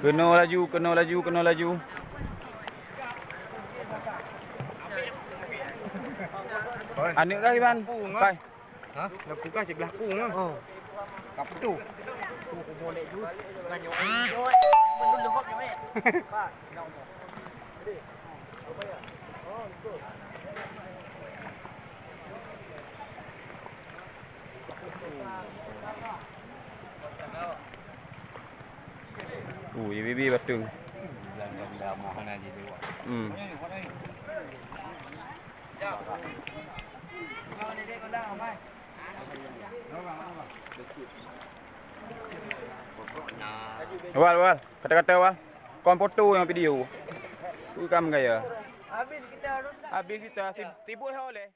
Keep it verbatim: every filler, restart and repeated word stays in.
Kena laju, kena laju, kena laju. Anak kah, Iban? Kai. Hah? Lampu kah sebelah aku mah. Oh. Apa tu? Uh, J B B batung. Hmm. Wal, Wal. Kata-kata, Wal. Kon foto yang video. Rekam gaya. Habis kita, si-, sibuk oleh.